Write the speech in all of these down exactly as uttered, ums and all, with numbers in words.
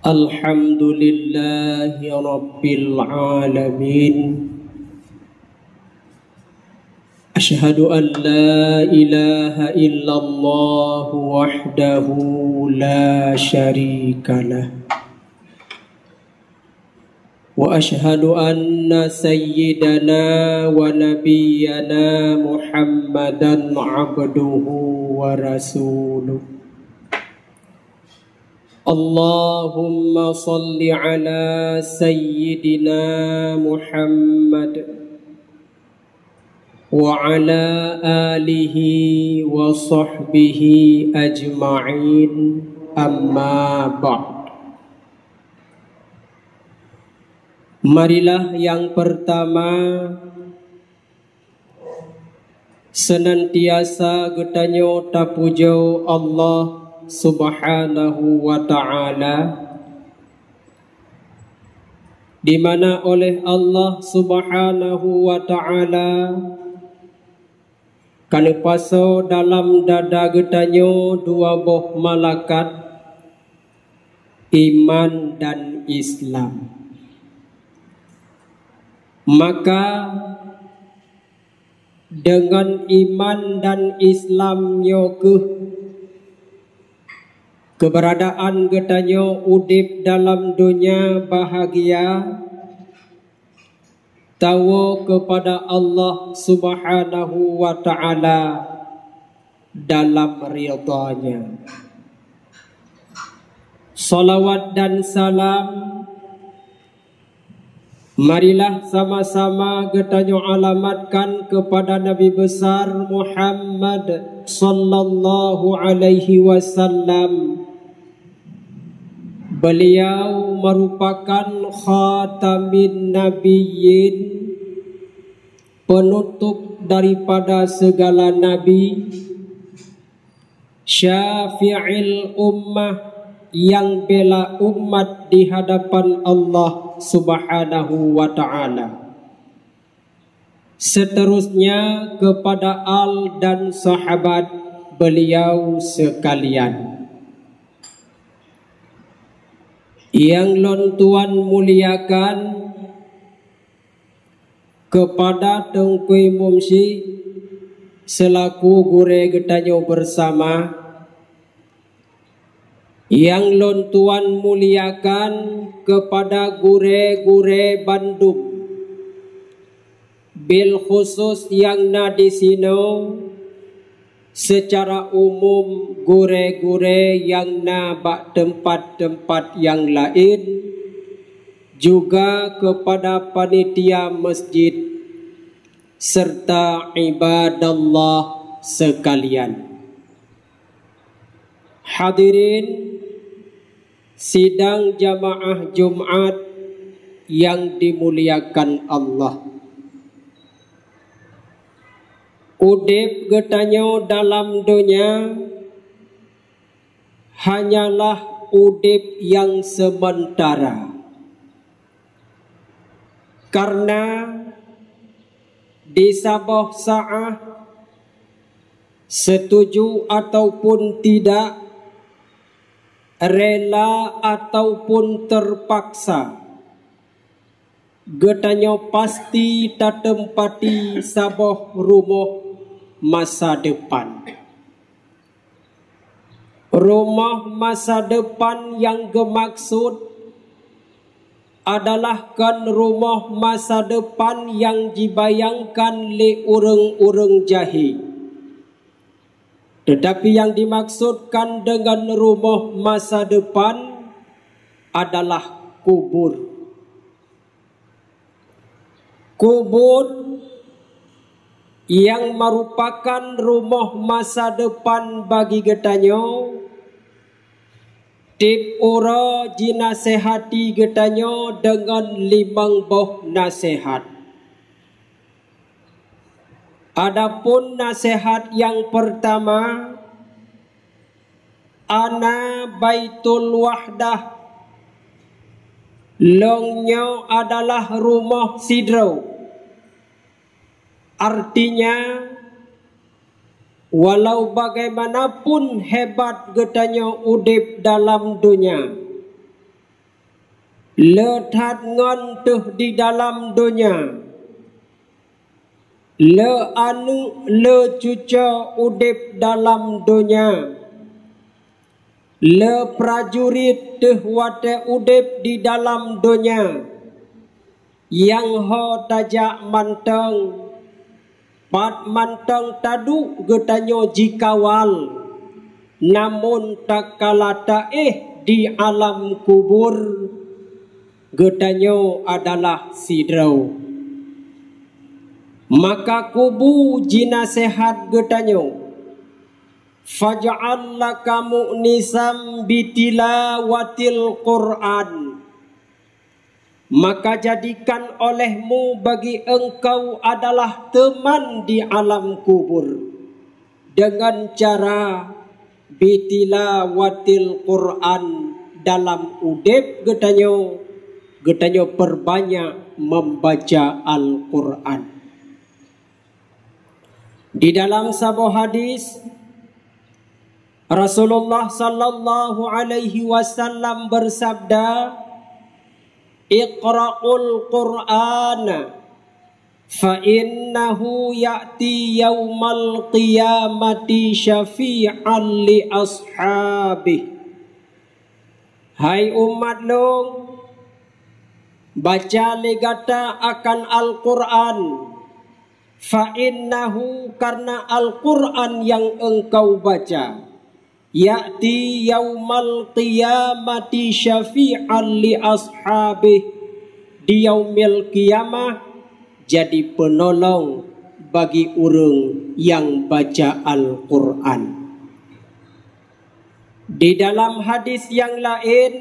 Alhamdulillahi Rabbil Alamin. Asyhadu an la ilaha illallah wahdahu la syarikalah. Wa asyhadu anna sayyidana wa nabiyyana Muhammadan abduhu wa rasuluh. Allahumma salli ala sayyidina Muhammad wa ala alihi wa sahbihi ajma'in, amma ba'd. Marilah yang pertama, senantiasa geutanyoe tapujoe Allah Subhanahu wa Ta'ala, di mana oleh Allah Subhanahu wa Ta'ala ka neupasoe dalam dada geutanyoe dua boh malakat, iman dan Islam. Maka, deungon iman dan Islam nyoe kheueh keuberadaan geutanyoe udeb dalam donya bahagia, tawoe keupada Allah Subhanahu wa Ta'ala dalam ridha-Nya. Salawat dan salam marilah sama-sama geutanyoe alamatkan keupada Nabi Besar Muhammad sallallahu alaihi wasallam. Beliau merupakan khatamin nabiyyin, penutup daripada segala nabi, syafi'il ummah, yang bela umat di hadapan Allah Subhanahu wa Ta'ala. Seterusnya kepada al dan sahabat beliau sekalian. Yang lôn tuan muliakan, kepada Teungku Imum Syik selaku gurée geutanyoe bersama, nyang lôn tuan muliakan kepada gurée-gurée bandum, bil khusus nyang na disinoe, seucara umum gurée-gurée nyang na bak teumpat-teumpat nyang laén, juga keupada panitia masjid, serta ibadallah seukalian. Hadirin sidang jamaah Jumat nyang dimuliakan Allah. Udeb geutanyoe dalam donya hanyalah udeb nyang seumeuntara. Kareuna di saboh saát, setuju ataupun tidak, rela ataupun teurpaksa, geutanyoe pasti tateumpati saboh rumoh masa depan. Rumoh masa depan nyang geumaksud adalah kon rumoh masa depan nyang jibayangkan lé ureuëng-ureuëng jahé. Teutapi nyang dimaksudkan deungon rumoh masa depan adalah kubur. Kubur nyang meurupakan rumoh masa depan bagi geutanyoe, tieb uroe jinasehati geutanyoe deungon limong boh naseuhat. Adapun naseuhat nyang peurtama, "Ana Baitul Wahdah," lôn nyoe adalah rumoh sidroe. Artinya, walau bagaimanapun hebat geutanyoe udeb dalam donya, Le that ngon teuh di dalam donya, le aneuk le cucoe udeb dalam donya, le prajurit teuh watée udeb di dalam donya, nyang ho tajak mantong, pat mantong taduek geutanyoe jikawal, namon takala taéh di alam kubur, geutanyoe adalah sidroe. Maka kubu jinaseuhat geutanyoe, "Faj'al laka mu'nisam bitilawatil Qur'an." Maka jadikan olehmu bagi engkau adalah teman di alam kubur, dengan cara bitilawatil Qur'an, dalam udeb geutanyoe, geutanyoe perbanyak membaca Al-Qur'an. Di dalam saboh hadis, Rasulullah sallallahu alaihi wasallam bersabda, "Iqra'ul Qur'ana, fa innahu ya'ti yaumal qiyamati syafi'an li ashabih." Hai umat lôn, baca lé gata akan Al-Qur'an, fa innahu, karna Al-Qur'an nyang engkau baca, ya'ti yaumal qiyamati syafi'an li ashabih, di yaumil qiyamah jadi peunolong bagi ureuëng nyang baca Al-Qur'an. Di dalam hadis nyang laén,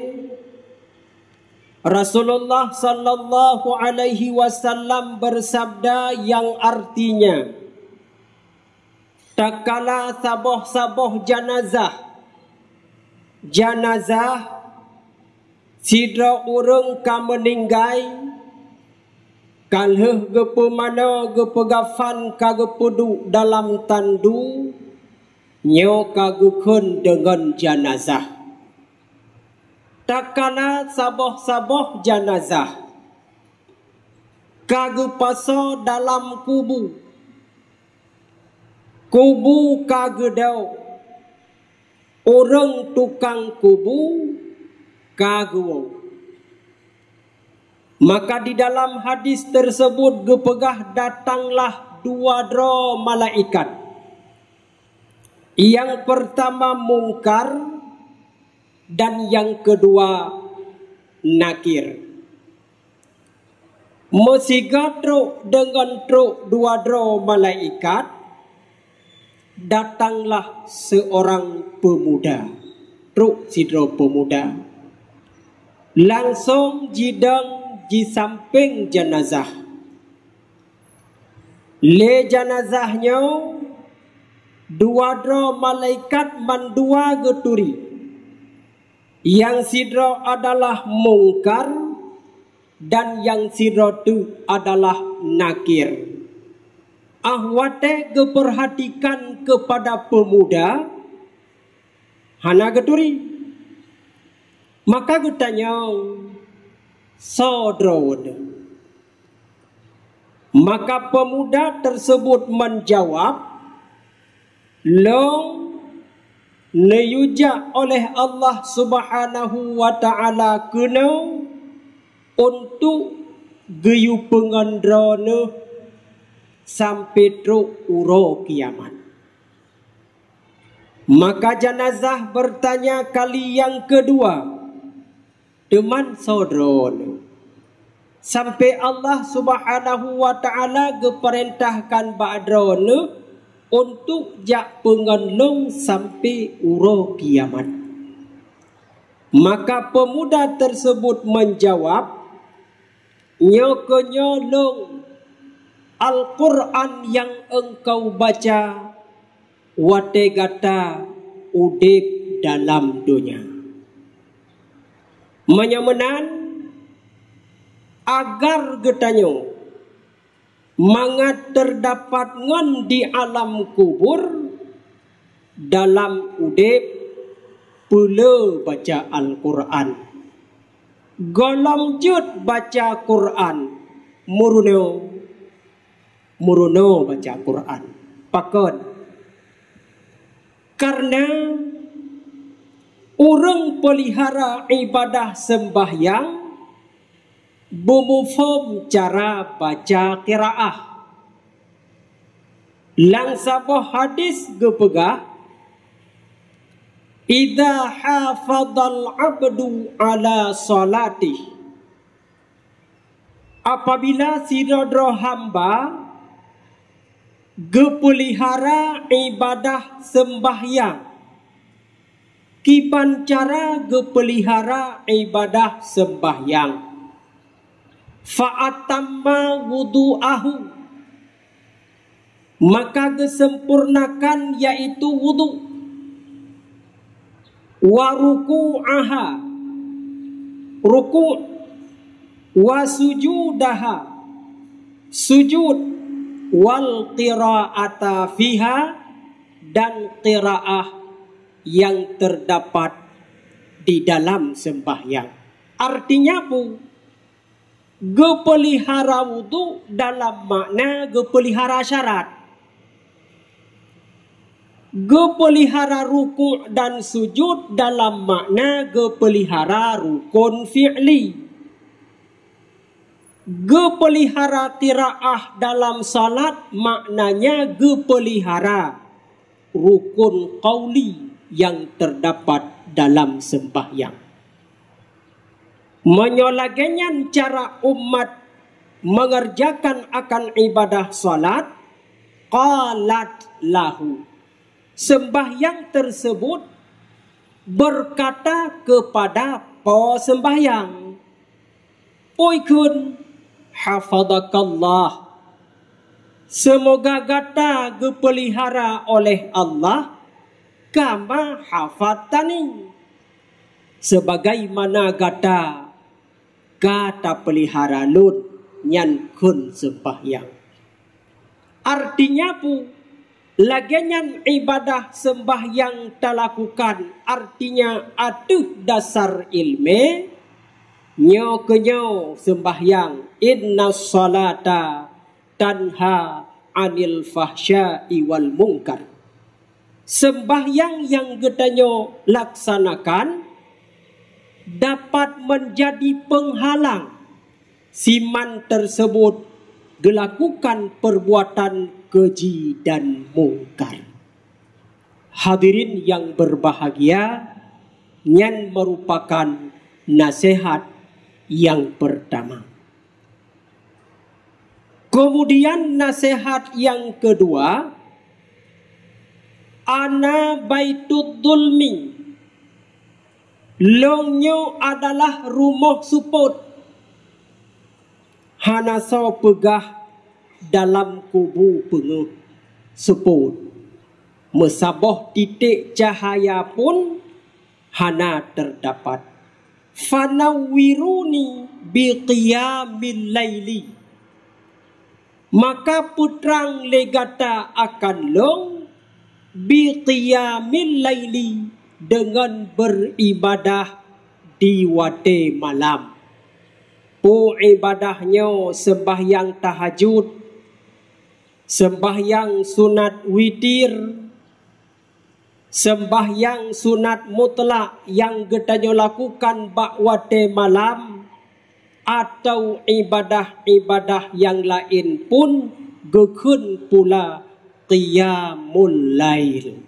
Rasulullah sallallahu alaihi wasallam bersabda nyang artinya, takala saboh-saboh janazah, janazah sidroe ureuëng ka meuninggai, ka lheueh geupeumanoe, geupeugafan, ka geupeuduek dalam tandu, nyoe ka geukheun deungon janazah. Takala saboh-saboh janazah ka geupasoe dalam kubu. Kubu ka geudok, ureuëng tukang kubu ka geuwoe. Maka di dalam hadis tersebut geupeugah, datanglah dua droe malaikat. Nyang pertama Mungkar dan nyang keudua Nakir. Meusigoe trok deungon trok dua droe malaikat, datanglah seorang pemuda, trok sidroe peumuda. Langsong jidong jisampéng janazah. Lé janazah nyoe, dua droe malaikat mandua geuturi. Nyang sidroe adalah Mungkar dan nyang sidroe teuk adalah Nakir. Ah watée geupeurhatikan keupada peumuda, hana geuturi. Maka geutanyong, "Soe droeneuh?" Maka peumuda tersebut menjawab, "Lôn neuyue jak oleh Allah Subhanahu wa Ta'ala keunoe untuk geuyue peungon droeneuh sampai trok uroe kiamat." Maka janazah bertanya kali yang kedua, "Teuma soe droeneuh?" Sampai Allah Subhanahu wa Ta'ala geupeurintahkan bak droeneuh untuk jak peungon lôn sampai uroe kiamat. Maka peumuda tersebut menjawab, "Nyoe keuh nyoe lôn, Al-Qur'an nyang engkau baca watée gata udeb dalam donya." Meunyoe meunan, agar geutanyoe mangat teudapat ngon di alam kubur, dalam udeb peulée baca Al-Qur'an. Gohlom jeuet baca Quran, meurunoe, meurunoe baca Quran. Pakon? Kareuna ureuëng peulihara ibadah seumbahyang beumuphom cara baca qiraah. Lam saboh hadis geupeugah, "Idza hafadhal abdu ala salatih." Apabila sidroe-droe hamba geupeulihara ibadah seumbahyang, kiban cara geupeulihara ibadah seumbahyang, fa atamma wudu'ahu, maka geusempurnakan, yaitu wudu. Wa ruku'aha, ruku', wa sujudaha, sujud, wal qira'ata fiha, dan qiraah yang terdapat di dalam sembahyang. Artinya pu, geupeulihara wudu dalam makna geupeulihara syarat. Geupeulihara ruku' dan sujud dalam makna geupeulihara rukun fi'li. Geupeulihara qiraah dalam salat maknanya geupeulihara rukun qauli yang terdapat dalam sembahyang. Meunyoe lagée nyan cara umat mengerjakan akan ibadah salat, qalat lahu, sembahyang tersebut berkata kepada po sembahyang, "Pui kheun, hafadhakallah. Semoga gata geupeulihara oleh Allah, kama hafadhtani, sebagaimana gata ka tapeulihara lôn." Nyan kheun sembahyang. Artinya pu, lagée nyan ibadah sembahyang talakukan, artinya ateueh dasar iéleumé, nyoe keu nyoe sembahyang, "Innas salata tanha 'anil fahsya'i wal munkar." Sembahyang nyang geutanyoe laksanakan dapat menjadi penghalang siman tersebut gelakukan perbuatan keji dan mungkar. Hadirin yang berbahagia, nyan merupakan nasihat yang pertama. Kemudian nasihat yang kedua, "Ana baitud dulmi." Lôn nyoe adalah rumoh seupôt. Hana soe peugah dalam kubu peungeuh seupôt. Meusaboh titék cahya pun hana teudapat. "Fanawwiruni biqiyamil laili." Maka peutrang lé gata akan lôn biqiyamil laili, deungon beuribadah di watée malam. Peue ibadah nyoe? Seumbahyang tahajud, seumbahyang sunat witir, seumbahyang sunat mutlak nyang geutanyoe lakukan bak watée malam, atawa ibadah-ibadah nyang laén pun geukheun pula qiyamul lail.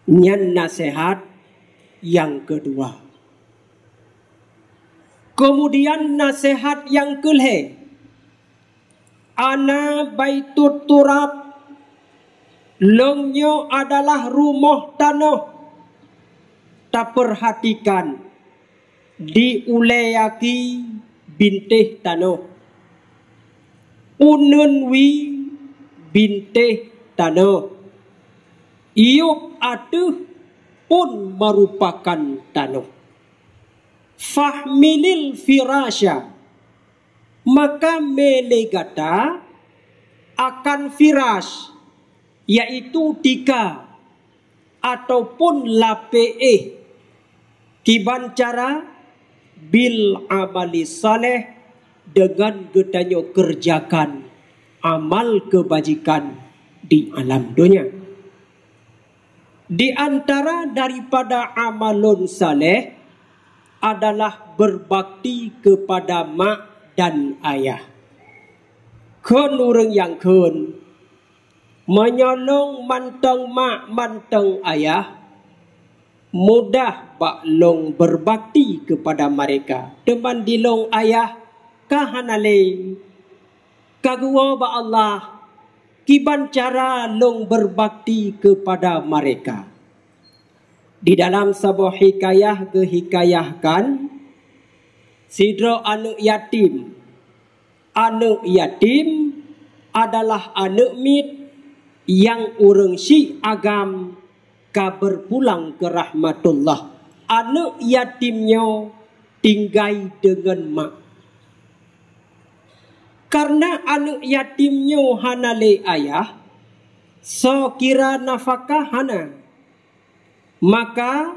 Nyan naseuhat nyang keudua. Keumudian naseuhat nyang keulhée, "Ana baitut turab," lôn nyoe adalah rumoh tanoh. Tapeurhatikan, di ulée aki bintéh tanoh, uneuen wie bintéh tanoh, yueb ateueh pun meurupakan tanoh. "Fahmilil firasya," maka mé lé gata akan firash, yaitu tika ataupun lapée éh. Kiban cara? bil amali saleh, dengan geutanyoe kerjakan amal kebajikan di alam dunia. Di antara daripada amalon saleh adalah berbakti kepada mak dan ayah. Kheun ureuëng nyang kheun, meunyoe lôn mantong mak mantong ayah, mudah bak lôn berbakti kepada mereka. Teuma di lôn ayah ka hana lé, ka geuwoe bak Allah, kiban cara lôn berbakti kepada mereka. Di dalam saboh hikayah geuhikayahkan, sidroe aneuëk yatim. Aneuëk yatim adalah aneuëk miet nyang ureuëng syiek agam ka berpulang ke rahmatullah. Aneuëk yatim nyoe tinggai deungon mak. Karena aneuëk yatim nyoe hana lé ayah, soe kira nafakah hana. Maka,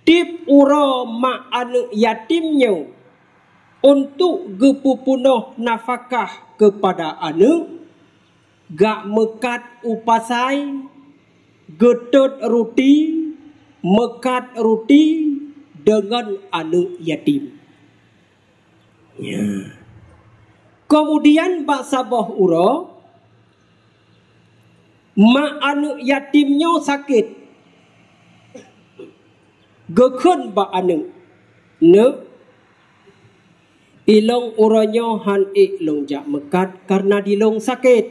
tieb uroe mak aneuëk yatim nyoe untuk geupeupunoh nafakah kepada aneuëk, geumeukat u pasai, geutot ruti, meukat ruti deungon aneuëk yatim. Ya. Kemudian bak saboh uroe, mak aneuëk yatim nyoe sakét. Geukheun bak aneuëk, "Neuk, ilôn uroe nyoe han ék lôn jak meukat karena di lôn sakét."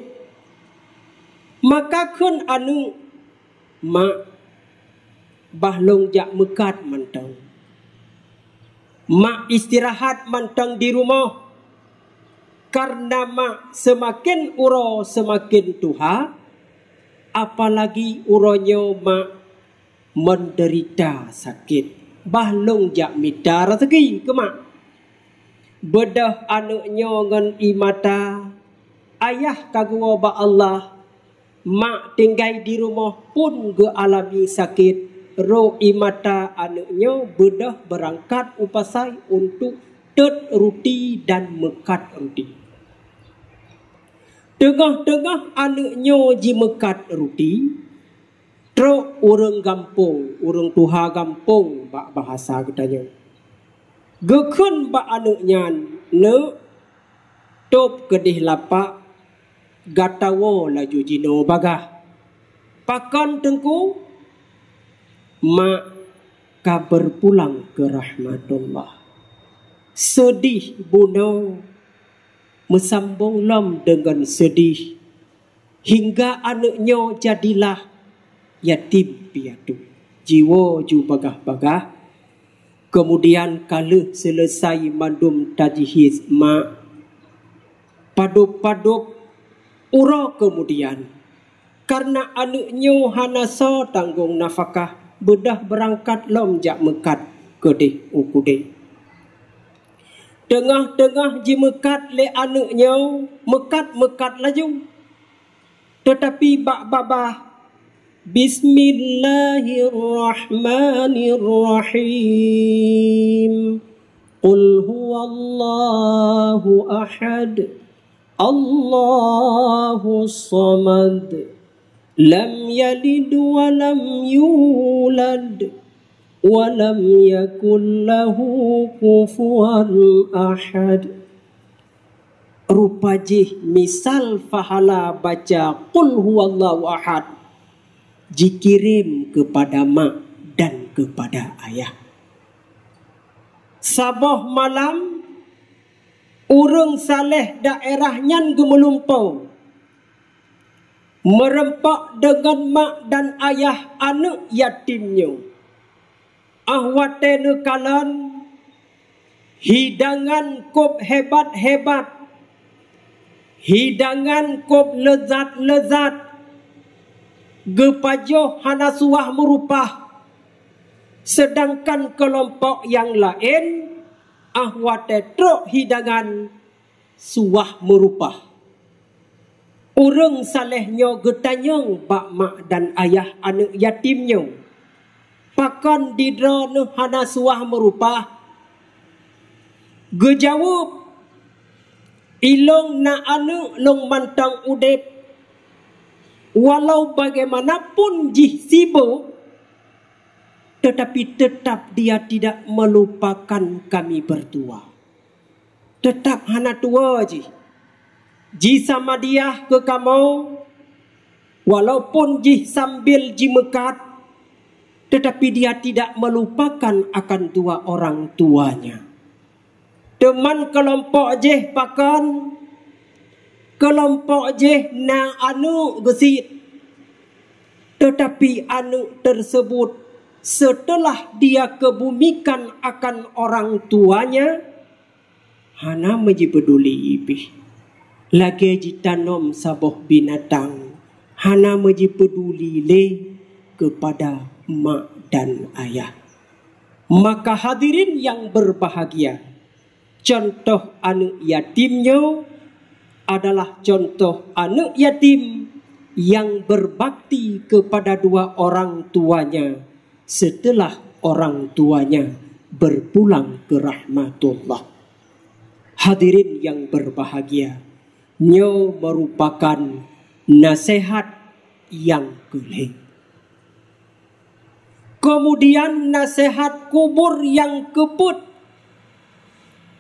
Maka kheun aneuëk, "Mak, bah lôn jak meukat mantong. Mak istirahat mantong di rumoh, karena mak seumaken uroe seumaken tuha, apalagi uroe nyoe mak meudeurita sakét. Bah lôn jak mita raseuki keu mak." Beudôh aneuëk nyoe ngon ie mata, ayah ka geuwoe bak Allah, mak tinggai di rumoh pun geualami sakét, roh ie mata aneuëk nyoe beudôh beurangkat u pasai untuk tot ruti dan meukat ruti. Teungoh-teungoh aneuëk nyoe jimeukat ruti, trok ureuëng gampông, ureuëng tuha gampông bak bahasa geutanyoe. Geukheun bak aneuëk nyan, "Neuk, tôb keudeh lapak, gata woe laju jinoe bagaih." "Pakon, Teungku?" "Mak ka berpulang ke rahmatullah." Seudeh bunoe meusambong lom deungon seudeh, hingga aneuëk nyoe jadilah yatim piatu. Jiwoe ju bagaih-bagaih, kemudian ka lheueh seuleusai mandum tajhiz mak, padub-padub uroe kemudian, karena aneuëk nyoe hana soe tanggong nafakah, beudôh beurangkat lom jak meukat keudeh u keudeh. Teungoh-teungoh jimeukat lé aneuëk nyoe, meukat-meukat laju. Teutapi bak babah, "Bismillahirrahmanirrahim. Qul huwallahu ahad. Allahus samad. Lam yalid wa lam yulad. Wa lam yakul lahu kufuwan ahad." Rupa jih misal pahala baca Qul huwallahu ahad jikirém keupada mak dan keupada ayah. Saboh malam, ureuëng saleh daerah nyan geumeulumpoe, meureumpok deungon mak dan ayah aneuëk yatim nyoe. Óh watée neukalon, hidangan kôb hebat-hebat, hidangan kôb leuzat-leuzat, geupajoh hana suwah meurupah, seudangkan keulompok nyang laén, óh watée trok hidangan, suwah meurupah. Ureuëng saleh nyoe geutanyong bak mak dan ayah aneuëk yatim nyoe, "Pakon di droeneueh hana suwah meurupah?" Geujaweueb, "Ilôn na aneuëk lôn mantong udeb, walau bagaimanapun jih sibôk, tetapi tetap dia tidak melupakan kami berdua." Teutap hana tuwoe jih. Jisamadiah keu kamoe, walaupun jih sambil jimeukat, tetapi dia tidak melupakan akan dua orang tuanya. Teuma keulompok jih pakon? Keulompok jih na aneuëk geusit, tetapi aneuëk tersebut setelah dia kebumikan akan orang tuanya, hana meujipeuduli pih. Lagée jitanom saboh binatang, hana meujipeuduli lé keupada mak dan ayah. Maka hadirin yang berbahagia, contoh aneuëk yatim nyoe adalah contoh aneuëk yatim yang berbakti kepada dua orang tuanya setelah orang tuanya berpulang ke rahmatullah. Hadirin yang berbahagia, nyoe merupakan nasihat yang keulhée. Kemudian nasihat kubur yang keupeuet,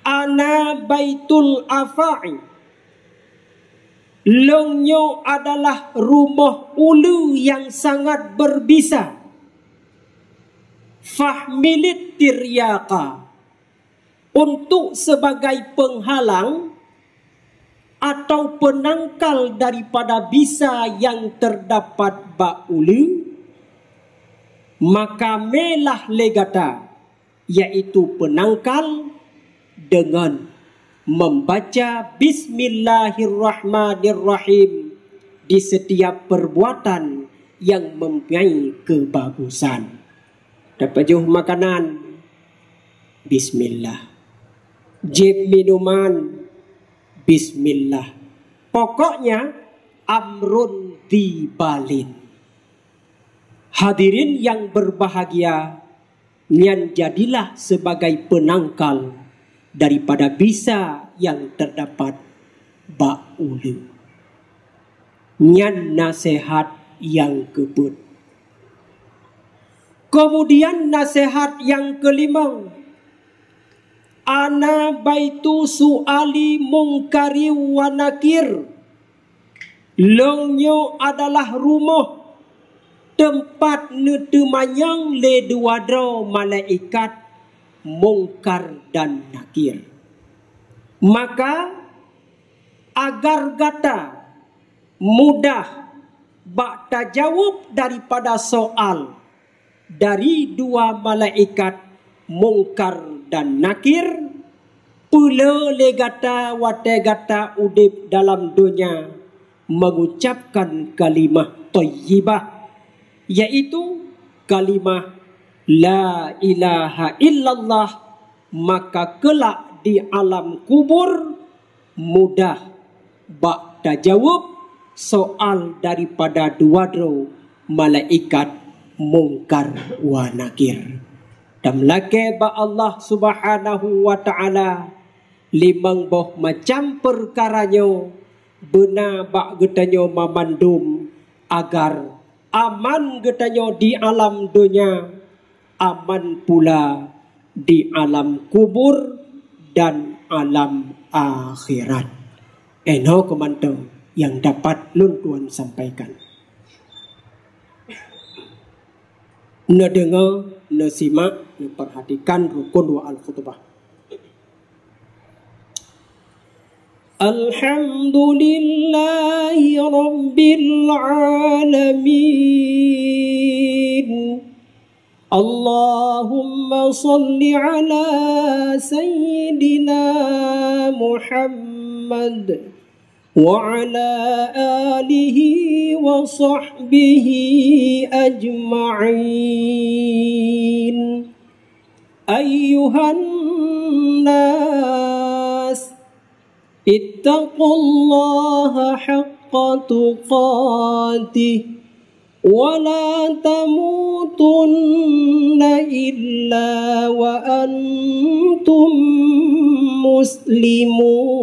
"Ana baitul afa'i." Lôn nyoe adalah rumoh uleue nyang sangat berbisa, fahmilit tiryaqa, untuk sebagai penghalang atau penangkal daripada bisa yang terdapat bak uleue, maka mélah lé gata, yaitu penangkal, dengan membaca Bismillahirrahmanirrahim di setiap perbuatan yang mempunyai kebagusan. Tapajoh makanan, bismillah. Jieb minuman, bismillah. Pokoknya, amrun dibalin. Hadirin yang berbahagia, nyan jadilah sebagai penangkal daripada bisa yang terdapat bak uleue. Nyan nasihat yang keupeuet. Kemudian nasihat yang kelima, "Ana baitu su'ali mungkari wa nakir." Lôn nyoe adalah rumoh teumpat neuteumanyong lé dua droe malaikat Mungkar dan Nakir. Maka, agar gata mudah bak tajaweueb daripada soal dari dua malaikat Mungkar dan Nakir, peulé lé gata watée gata udeb dalam donya mengucapkan kalimah thayyibah, yaitu kalimah la ilaha illallah, maka kelak di alam kubur mudah bak tajaweueb soal daripada dua droe malaikat Mungkar wa Nakir. Tameulakée bak Allah Subhanahu wa Ta'ala limong boh macam peukara nyoe beuna bak geutanyoe mamandum, agar aman geutanyoe di alam donya, aman pula di alam kubur dan alam akhirat. Inoe keuh mantong nyang dapat lôn tuan sampaikan. Neudeungoe, neusimak, neupeurhatikan rukun wa al-khutbah. Alhamdulillahi rabbil alamin. Allahumma salli ala sayyidina Muhammad wa ala alihi wa sahbihi ajma'in. Ayyuhan nas, ittaqullaha haqqa tuqatih, wa la tamutunna illa wa antum مسلمون.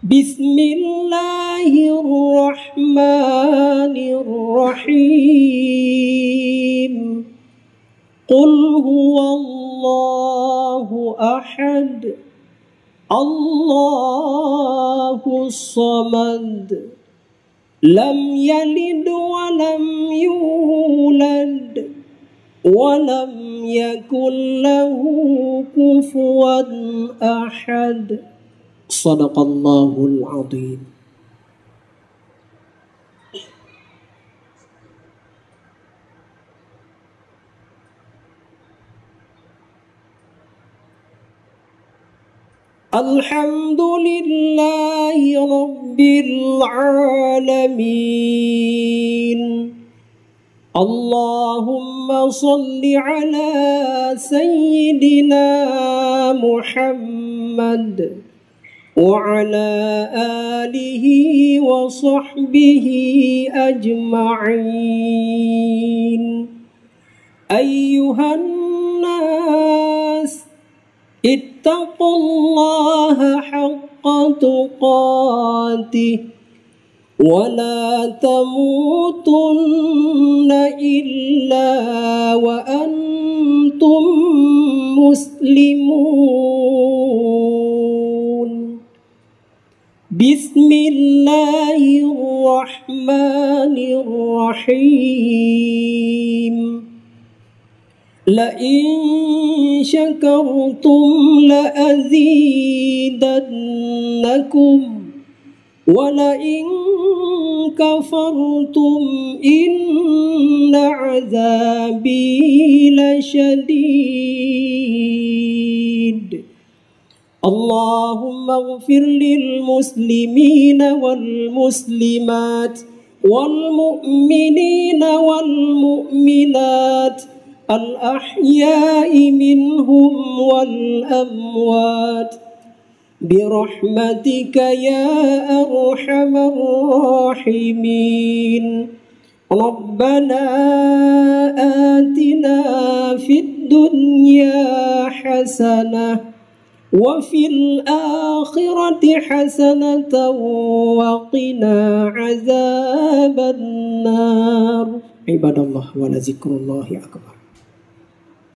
بسم الله الرحمن الرحيم. قل هو الله أحد. الله الصمد. لم يلد ولم يولد ولم يكن له كفوا أحد. صدق الله العظيم. الحمد لله رب العالمين. اللهم صل على سيدنا محمد وعلى آله وصحبه أجمعين. أيها الناس، اتقوا الله حق تقاته ولا تموتن إلا وأنتم مسلمون. بسم الله الرحمن الرحيم. لئن شكرتم لأزيدنكم ولئن كفرتم إن عذابي لشديد. اللهم اغفر للمسلمين والمسلمات والمؤمنين والمؤمنات الأحياء منهم والأموات برحمتك يا أرحم الراحمين. ربنا آتنا في الدنيا حسنة وفي الآخرة حسنة وقنا عذاب النار. عباد الله، ولذكر الله أكبر.